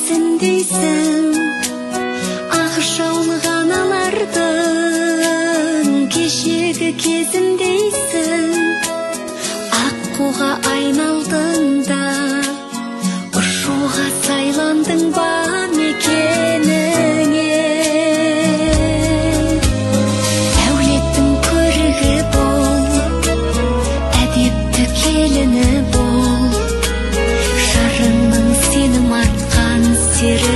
кезіндейсің, ақ жаулық аналардың кешегі кезіндейсің. Аққуға айналдың да, ұшуға сайландың ба мекеніңе? Әулеттің көрігі бол, әдепті келіні бол, жарыңның сенім артқан серігі.